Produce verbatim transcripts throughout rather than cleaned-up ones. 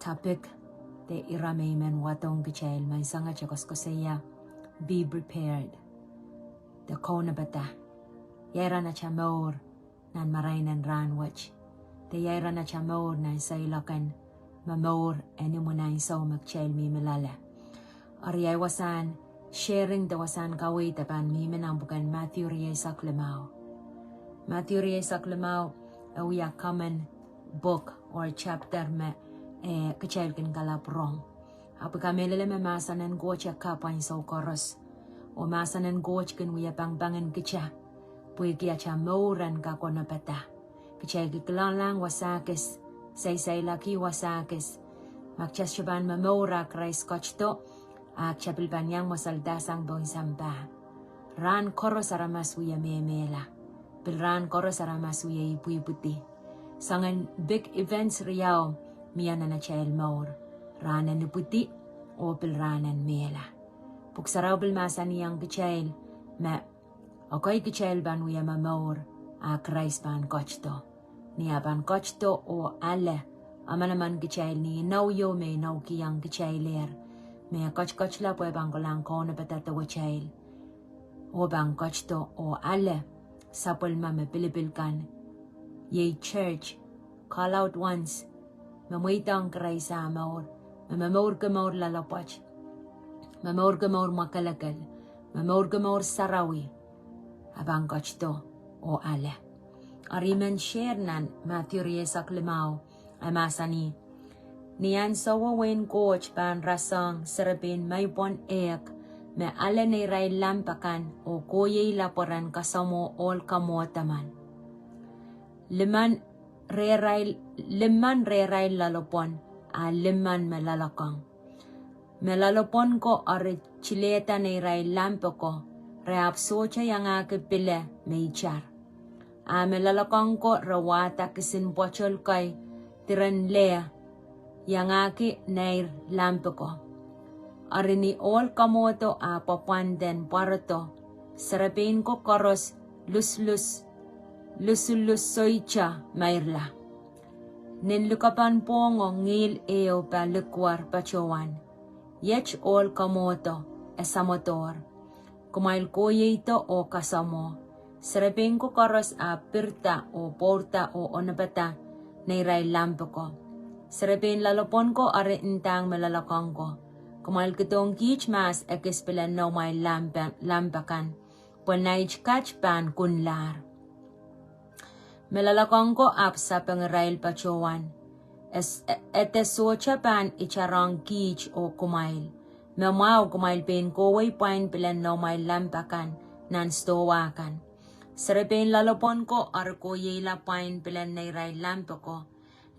topic de ire me I men wadohng kitail, me I sangete koasokoasoia, be prepared. De kaunopada. Ia iren atail mour nan marain en rahnwet. De ia iren atail mour nan seiloak en momour en imwin ansou me kitail mihmi loale. Eri ahi wasahn sharing de wasahn kaweid pahn mihmi nan pwuken Matthew rieisek limau. Matthew rieisek limau, e wia common book or chapter me, eh, kitail kin kalapw rong. Ahpw I kamehlele me mahsen en Koht e kapw ansou koaros. Oh mahsen en Koht kin wia pangpang en kitail. Pwehki atail mour en kaunopada. Kitail kak kilangalahng wasa kis, saisailoaki wasa kis. Ma kitail sohte pahn momour ah Krais ketido, a kitail pil pahn iang mwomwsahldahsang pohn sampah. Rahn koaros aramas wie mehmehla. Pil rahn koaros aramas wie ipwipwidi. Soangen big events riau mie nan atail mour. Rahn en ipwidi, oh pil rahn en mehla. Pwuhk Sarawi pil mahsanihong kitail me ekei kitail pahn wia momour ah Krais pahn ketido. Ni ah pahn ketido oh ale, amanaman kitail ni inou ieu me inoukihong kitailehr. Me e ketiketla pwe pahn kolahng kaunopada dewetail. Oh pahn ketido oh ale, sapwellime me pilipil kan. Iei church, called out ones, me mweidohng Krais ah mour, me momourki mour loalopwoat, me mourki mour mwakelekel, me mourki mour sarawi, a pahn ketido oh ale. Eri I men share nan Matthew rieisek limau, e mahsanih, Ni ahnsowo Wehin Koht pahn rasehng serepein maipwon ehk, me ale neirail lamp akan oh kohiehla pwe ren kasamwo ohl kamwohd emen. Limmen rehrail, limmen rehrail loalopwon, a limmen me loalokong. Me loalopwon ko eri tilehda neirail lamp ko, re ahpw sohte iangahki pile me itar. A me loalokong ko re wahda kisin pwoatol kei diren leh, iangahki neir lamp ko. Eri ni ohl kamwohdo ah pwapwanden pwarodo, serepein ko koaros lusulus, lusulus sohte meirla. Nin lukepen pwohngo ngihl ehu pa likwer patohwan, Iet ohl kamwohdo, e samwodohr. Kumwail kohieihdo oh kasamwo. Serepein ko koaros ahpw pirida oh pwourda oh onopada neirail lamp ko. Serepein loalopwon ko eri ndahng me loalokong ko, Kumwail kidohng kiht mahs ekis pilen noumwail lamp, lamp akan, pwe nait kat pahn kunlahr. Me loalokong ko ahpw sapeng irail patohwan, E, e de sohte pahn itarohng kiht oh kumwail. Me mwahu kumwail pein kohwei pwain pilen noumwail lamp akan nan sidohwa kan. Serepein loalopwon ko eri kohieila pwain pilen neirail lamp ko.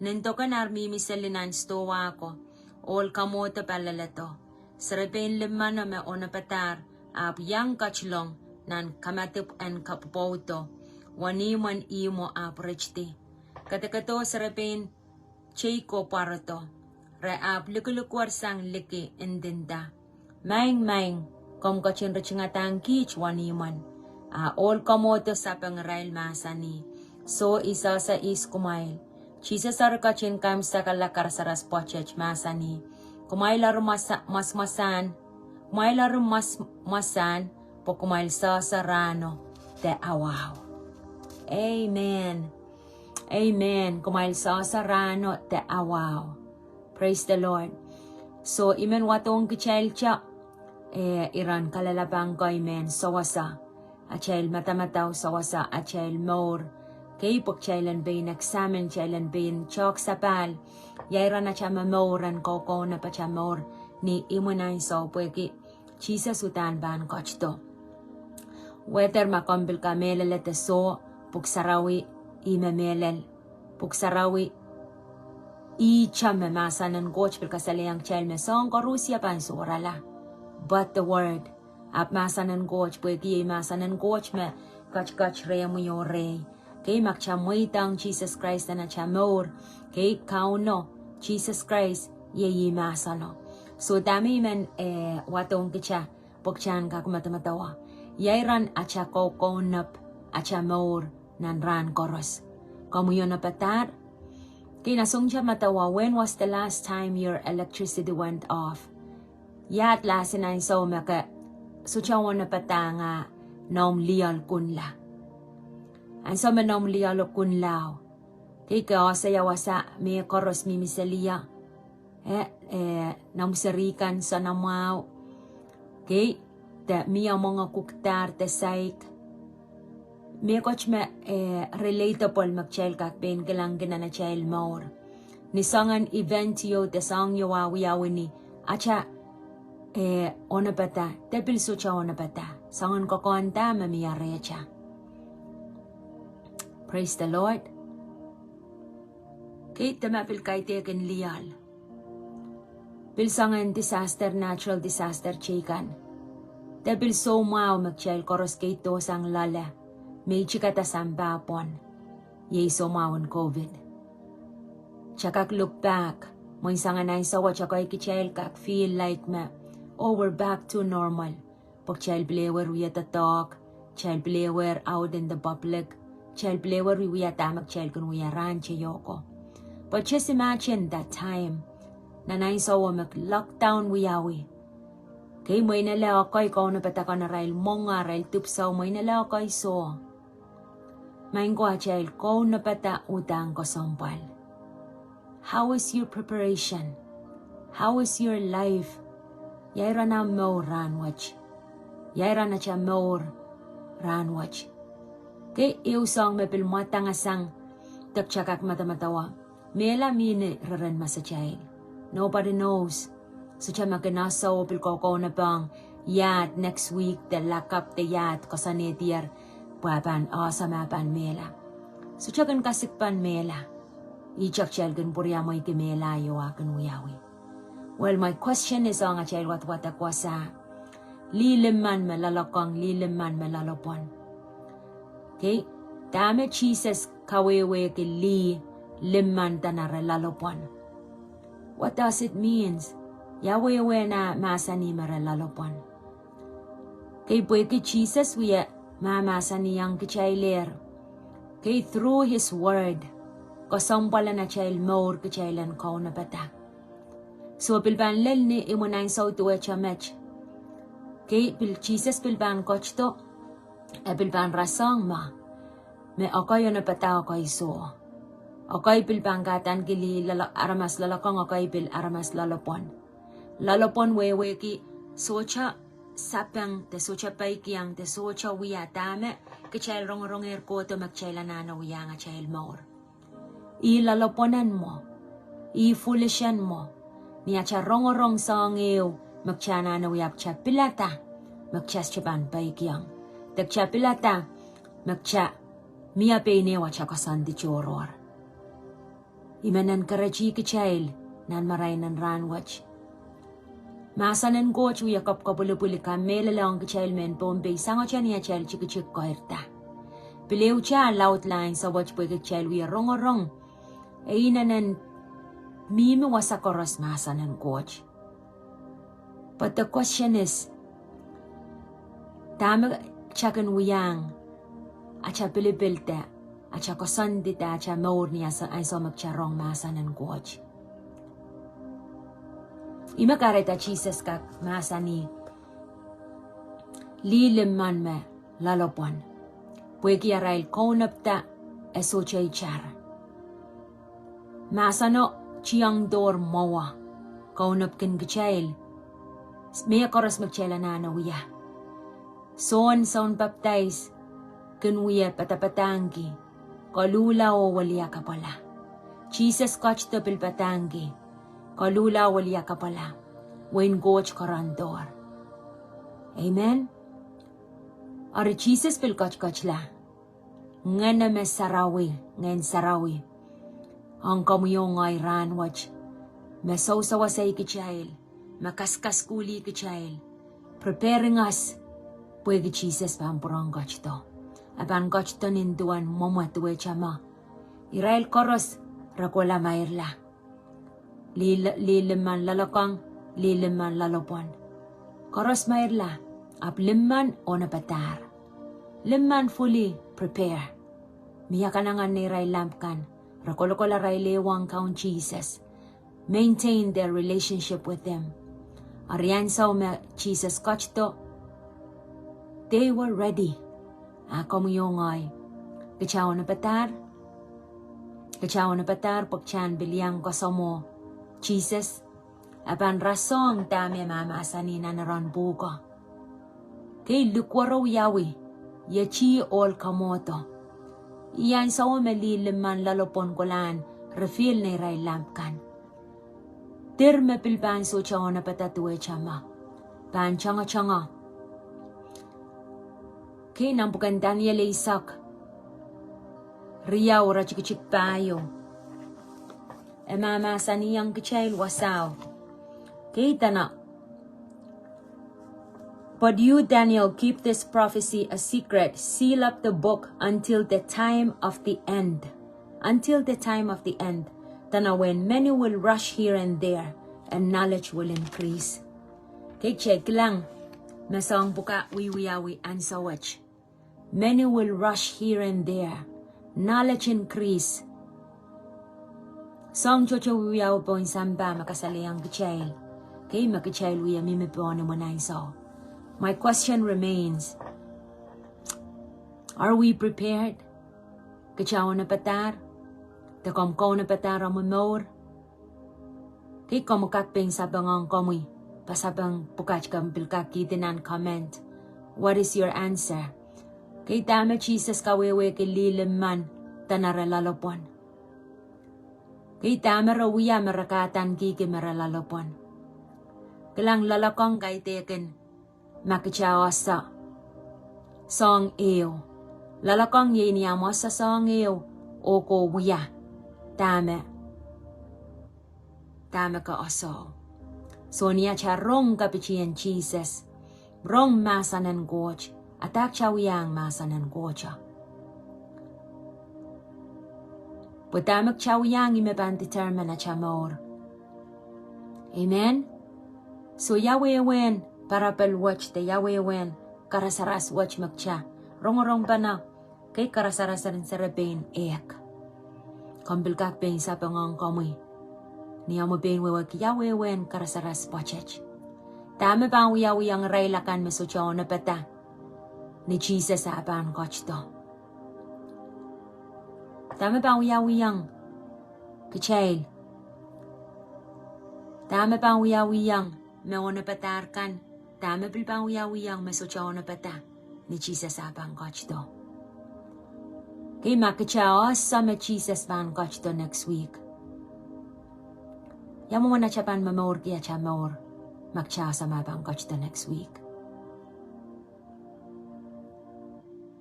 Nin dok en ar mihmi seli nan sidohwa ko, ohl kamwohdo paleledo. Serepein limmen me onopadahr ahpw iang ketilong nan kamadipw en kapwopwoudo, wenihmw en ihmwo ahpw ritidi. Kedekedo serepein tei ko pwarodo. Re ahpw likilikwor sang liki, ndinda, Maing, maing, komw ketin ritingadahng kiht wenihmw en. A ohl kamwohdo sapeng irail mahsanih, Soh, I sehse ihs kumwail. Sises eri ketin kaimwisekala karasaras pwoatet mahsanih, Kumwail eri mwasa-, mwasmwasahn, kumwail eri mwas-, mwasahn, pwe kumwail sehse rahno de awahu. Amen. Amen. Kumwail sehse rahno de awahu. Praise the Lord. So, I men wadohng kitail te, eh, iren kalelapak ko, I men sewese atail madamadau, sewese atail mour. Kei pwe kitail en pein examine, kitail en pein tehk sapahl. Ia iren atail momour en kaukaunop atail mour ni imwin ansou pwehki Sises uhdahn pahn ketido. Whether ma komw pil kamehlele de soh, Pwuhk Sarawi ih me mehlel. Pwuhk Sarawi ih te me mahsen en Koht pil kasalehiong kitail me soahng koaros pahn sohrala. But the word. Ahpw mahsen en Koht, pwehki iei mahsen en Koht me ketiket rehmwi oh rehi. Kei ma kitail mweidohng Sises Krais nan atail mour, kei Kauno Sises Krais iei ih mahseno. So dahme I men, eh, wadohng kitail, pwe kitail en kak medemedewe. Ia iren atail kaukaunop atail mour nan rahn koaros. Komwi onopadahr, Kei, na sounta medewe, when was the last time your electricity went off? Iahd last ansou me ke sohte onopada a noumw lioal kunla? Ansou me noumw lioal kunla, kei, ke ese ia wasa me koaros mihmi seli ia, eh, eh, noumw seri kan, soanamwahu, kei, de mie mwenge kukdahr de saik. Mehkot me, eh, relatable me kitail kak pein kilangki nan atail mour. Ni soangen event ieu de soahng ieu a wiawi ni atail, eh, onopada, de pil sohte onopada. Soangen kokohn da me mie rehtail. Praise the Lord. Kei, de ma pil kaidehkin lioal. Pil soangen disaster, natural disaster teikan. De pil soumwahu me kitail koaros keido sang loale, me I tikada sampah pwon. Iei soumwahun COVID. Kitail kak look back, mwein soangen ansou wet kitail kak feel like me, oh, we're back to normal. Pwe kitail pil ewer wie doadoahk, kitail pil ewer out in the public, kitail pil ewer wiewia dahme kitail kin wia rahn teioko. But just imagine that time, nan ansou me lockdown wiawi. Kei, mwein ele ekei kaunopada kan, arail mwenge, arail dipwisou, mwein ele ekei soh. Maing ko, atail kaunopada uhdahn kesempwal. How is your preparation? How is your life? Ia iren omw mour rahnwet? Ia iren atail mour rahnwet? Kei, ehu soahng me pil mwadang sang, de kitail kak medemedewe, mehla mihmi reren masatail. Nobody knows. Sohte me kin ese oh pil kokounopohng iahd next week de lakapw de iahd koasoanehdier, pwe a pahn ese ma pahn mehla. Sohte kin kasik pahn mehla. Ihte kitail kin pwuriamweiki mehla ieu ah kin wiawi. Well, my question is, ong atail wadwadek wasa, lih limmen me loalokong, lih limmen me loalopwon. Kei, dahme Sises kawehwehki lih limmen de nan re loalopwon? What does it means? Ia wehwehn ah mahsanih me re loalopwon? Kei, pwehki Sises wia mahmahsanihong kitailehr, kei, through his word, kesempwalen atail mour kitail en kaunopada. So pil pahn lel ni imwin ansou duwehte met, kei, pil Sises pil pahn ketido, e pil pahn rasehng ma, me ekei onopada, ekei soh. Ekei pil pahn kadahniki lih loal-, aramas loalokong, ekei pil aramas loalopwon. Loalopwon wehwehki sohte sapeng de sohte peikiong de sohte wia dahme kitail rongorongehr kohdo me kitail anahne wiahiong atail mour. Ih loalopwon en mwo, ih foolish en mwo, ni atail rongorong soahng ehu me kitail anahne wia, kitail pilada me kitail sohte pahn peikiong, de kitail pilada me kitail mie pein ehu atail koasoandi tohrohr. I men en kerehdi kitail nan marain en rahnwet. Mahsen en Koht wie kapwkapwilipwil, kamehlele ong kitail mehn Pohnpei, sangete ni atail tikitik keirda. Pil ehute laudla ansou wet pwehki kitail wie rongorong, e inenen mihmi wasa koaros mahsen en Koht. But the question is, dahme kitail kin wiahiong atail pilipil de atail koasoandi de atail mour ni ansou, ansou me kitail rong mahsen en Koht? Ih me kahrehda Sises kak mahsanih lih limmen me loalopwon, pwehki arail kaunopda e sohte itar. Mahseno tiongdohr mwowe, kaunop kin kitail, mehkoaros me kitail anahne wia. Sohn, Soun Papdais kin wie padapadahngki, koluhla oh weliakapwala. Sises ketido pil padahngki, koluhla oh weliakapwala, wehin Koht koaroahngdohr. Amen. Eri Sises pil ketiketla, Ngehn me Sarawi, Ngehn Sarawi, ong komwi oh ngehi rahnwet, me sousawasei kitail, me kaskasukuhlih kitail, preparing us, pwehki Sises pahn pwurehng ketido. E pahn ketido nin duwen mwomwe duwehte me irail koaros re kohla meirla. Lih, lih limmen loalokong, lih limmen loalopwon, koaros meirla, ahpw limmen onopadahr. Limmen fully prepare. Mie kanengen neirail lamp kan, Re kolokol arail ehu ong Kaun Sises. Maintain their relationship with him. Eri ansou me Sises ketido, they were ready. A komwi oh ngehi, kita onopadahr? Kita onopadahr pwe kita en pil iang koasoamwo Sises? E pahn rasehng dahme mahmahsanih nan irair pwuhko. Kei, likwerou wiawi, ieti ohl kamwohdo. Ih ansou me lih limmen loalopwon kolahn reveal neirail lamp kan. Dir me pil pahn sohte onopada duwehte ma pahn tangatanga. Kei, nan pwuken Daniel eisek, riau, iretikitik pahieu, e mahmahsanihong kitail wasao. Kei, dene, "But you, Daniel, keep this prophecy a secret, seal up the book until the time of the end." Until the time of the end. Dene, "When many will rush here and there, and knowledge will increase." Kei, kitail kilang me soang pwukat wiewiawi ansou wet. Many will rush here and there. Knowledge increase. Soang tohto wiewiawi pohn sampah me kasalehiong kitail. Kei, me kitail wia mihmi pohn imwen ansou. My question remains. Are we prepared? Kita onopadahr? De komw kaunopadahr omw mour? Kei, komw kak pein sapeng ong komwi, pasapeng pwukat, komw pil kak kihdi nan comment. What is your answer? Kei, dahme Sises kawehwehki lih limmen dene re loalopwon? Kei, dahme re wia me re kadaneki me re loalopwon? Kilang, loalokong kaidehkin ma kita oahso soahng ehu. Loalokong iei ni ahmw oahso soahng ehu, oh ke wia dahme, dahme ke oahso. Soh, ni atail rong kapitien Sises, rong mahsen en Koht, a dah kita wiahiong mahsen en Koht? Pwe dahme kita wiahiong ih me pahn determine atail mour. Amen. Soh, ia wehwehn parable wet de ia wehwehn karasaras wet me kita rongorong pahn, kei, karasaras en serepein ehk. Komw pil kak pein sapeng ong komwi ni omw pein wehwehki ia wehwehn karasaras pwoatet. Dahme pahn wiawihong irail akan me sohte onopada ni Sises ah pahn ketido? Dahme pahn wiawihong kitail? Dahme pahn wiawihong me onopadahr kan? Dahme pil pahn wiawihong me sohte onopada ni Sises ah pahn ketido? Kei, ma kita oahso me Sises pahn ketido next week, ia mwomwen atail pahn momourki atail mour ma kita oahso me pahn ketido next week?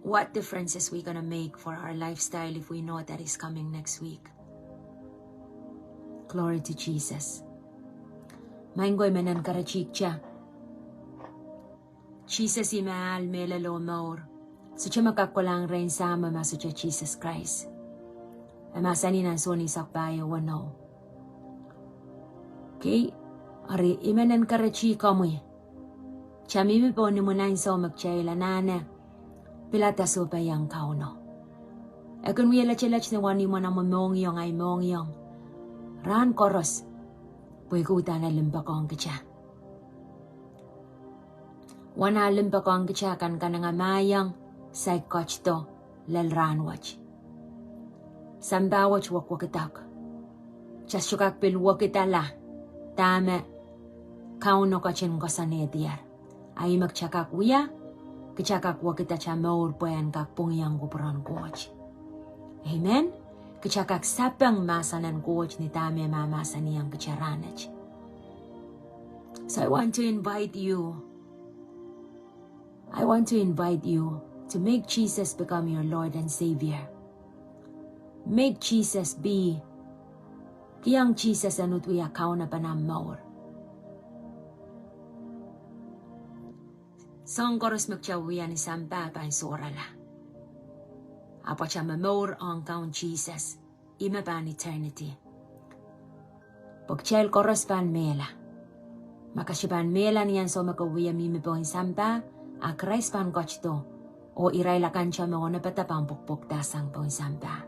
What differences we gonna make for our lifestyle if we know that is coming next week? Glory to Jesus. Maing ko, I men encourage kita. Sises ih me ahl, mehlel oh mour. Sohte me kak kolahng rehn Sahmo ma sohte Sises Krais. E mahsanih nan Sohn eisek pahieu weneu. Kei, eri I men encourage komwi. Kita mihmi pohn imwen ansou me kitail anahne pilada sohpeiong Kauno. E kin wie letelet ni wenihmw en omw mohngiong, ahi mohngiong, rahn koaros, pwe e uhdahn limpoak ong kita. Wen ah limpoak ong kita, kanengamah ong saik ketido lel rahn wet. Sampah wet wekwekidek. Kita sohte kak pil wekidala dahme Kauno ketin koasoanehdier. A ih me kita kak wia, kita kak wekidala mour pwe en kak pwungiong kupwuren Koht. Amen. Kita kak sapeng mahsen en Koht ni dahme mahmahsanihong kita rahnwet. So I want to invite you. I want to invite you to make Jesus become your Lord and Savior. Make Jesus be, kihong Sises en uhd wia kaunopen ahmw mour. Soahng koaros me kita wia ni sampah pahn sohrala. Ahpw atail momour ong Kaun Sises, ih me pahn eternity. Pwe kitail koaros pahn mehla. Ma ke sohte pahn mehla ni ansou me ke wie mihmi pohn sampah, a Krais pahn ketido, oh irail akan me onopada pahn pwokpwokda sang pohn sampah.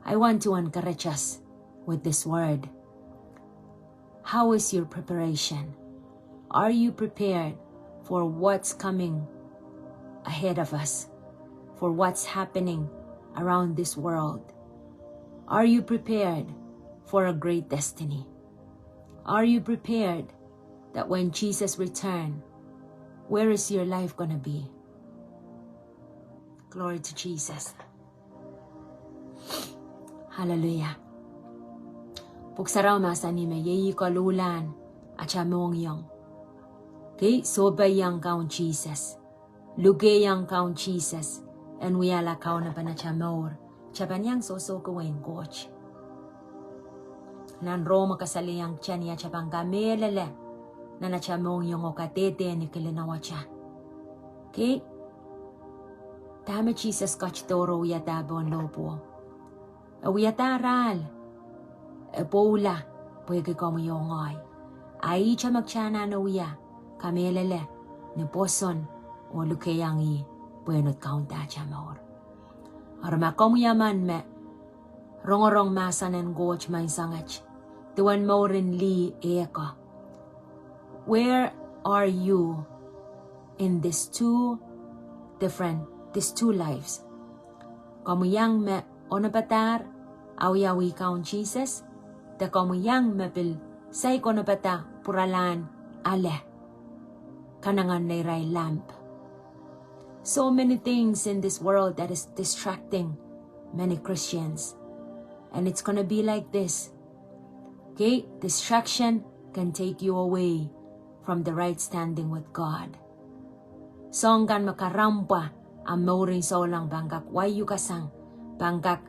I want to encourage us with this word. How is your preparation? Are you prepared for what's coming ahead of us, for what's happening around this world? Are you prepared for a great destiny? Are you prepared that when Jesus return, where is your life gonna be? Glory to Jesus. Hallelujah. Pwuhk Sarawi mahsanih me iei koluhlahn atail mohngiong. Kei, sohpeiong Kaun Sises. Lukehiong Kaun Sises en wiahla kaunopen atail mour, kitail pahn iang sohsohki wehin Koht. Nan Rom e kasalehiong kitail ni atail pahn kamehlele nan atail mohngiong oh kadehde ni kilin awata. Kei, dahme Sises ketido re wiahda pohn lohpwuo. E wiahda arail, e pwoula pwehki komwi oh ngehi. A ihte me kitail anahne wia, kamehlele ni pwoson oh lukehiong ih pwe en uhd kaunda atail mour. Eri ma komwi emen me rongorong mahsen en Koht menseng wet, duwen mouren lih eh ko. Where are you in this two different, these two lives? Komwi iang me onopadahr awiawih Kaun Sises, de komwi iang me pil saik onopada pwuralahn ale, kanengen neirail lamp. So many things in this world that is distracting many Christians. And it's gonna be like this. Okay, distraction can take you away from the right standing with God. Soahng kan me karempwa ahmw mour en souleng pahn kak waiukasang, pahn kak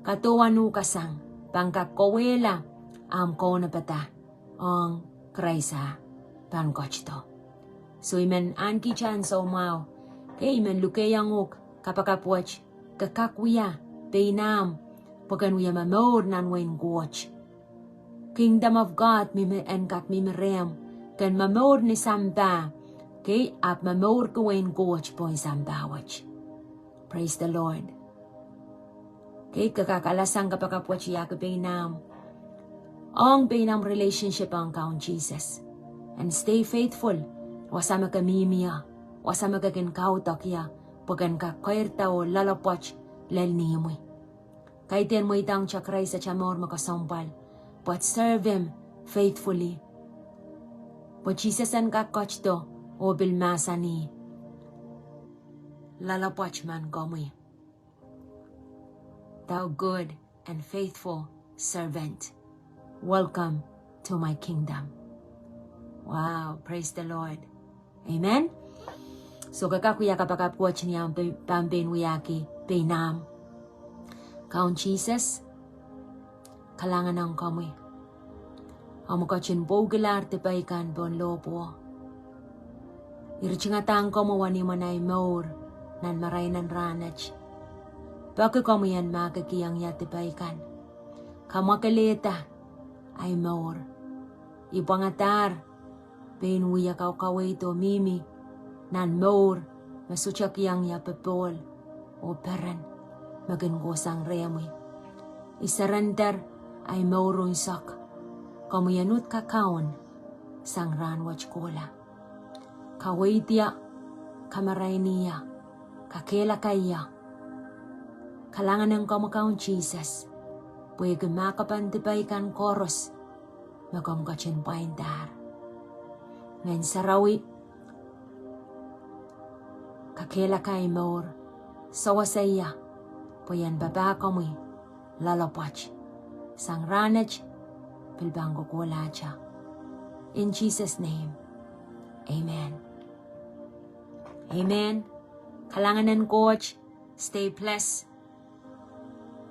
kadohwanuhkasang, pahn kak kawehla ahmw kaunopada ong Krais ah pahn ketido. So I men ahneki kitail ansou mwahu, kei, I men lukehiong uhk kapakap wet, ke kak wia pein ahmw pwe ken wia momour nan wehin Koht. Kingdom of God mihmi, en kak mihmi rehmw, ken momour ni sampah, kei, ahpw momourki wehin Koht pohn sampah wet. Praise the Lord. Kei, ke kak alasang kapakap wet iahki pein ahmw, ong pein ahmw relationship ong Kaun Sises. And stay faithful. Wasa me ke mihmi ie, wasa me ke kin kaudok ie, pwe ken kak keirda oh loalopwoat lel imwi. Kaidehn mweidohng Krais atail mour me kesempwal, but serve him faithfully. Pwe Sises en kak ketido oh pil mahsanih, loalopwoat men komwi. Thou good and faithful servant, welcome to my kingdom. Wow, praise the Lord. Amen. So ke kak wia kapakap wet ni ahmw pahn pein wiahki pein ahmw. Kaun Sises, kalahngan ong komwi. Ahmw ketin pwoukilahr dipei kan pohn lohpwuo. I ritingadahng komwi wenihmw en ahi mour nan marain en rahnwet. Peki komwi en mahkikihong ie dipei kan. Kamwakelehda ahi mour. I pwangadahr pein wia kaukaweid oh mihmi nan mour me sohte kihong ie popohl oh peren me kin kohsang rehmwi. I surrender ahi mour unsek. Komwi en uhd kakaun sang rahnwet kohla. Kaweid ie, kamarain ie, kakehlaka ie. Kalahngan ong komwi Kaun Sises, pwehki mahkpen dipei kan koaros me komw ketin pwaindahr. Ngehn Sarawi, kakehlaka ahi mour, sewese ie, pwe I en papah komwi loalopwoat sang rahnwet pil pahn kohkohlahte. In Jesus' name, amen. Amen. Kalahngan en Koht, stay blessed.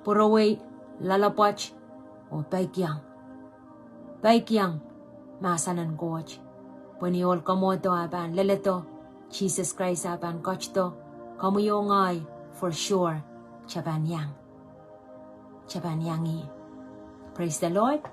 Pwurowei, loalopwoat, oh peikiong. Peikiong mahsen en Koht. Pwe ni ohl komodo ah pahn leledo, Sises Krais ah pahn ketido, komwi oh ngehi, for sure, kitail pahn iang, kitail pahn iang ih. Praise the Lord.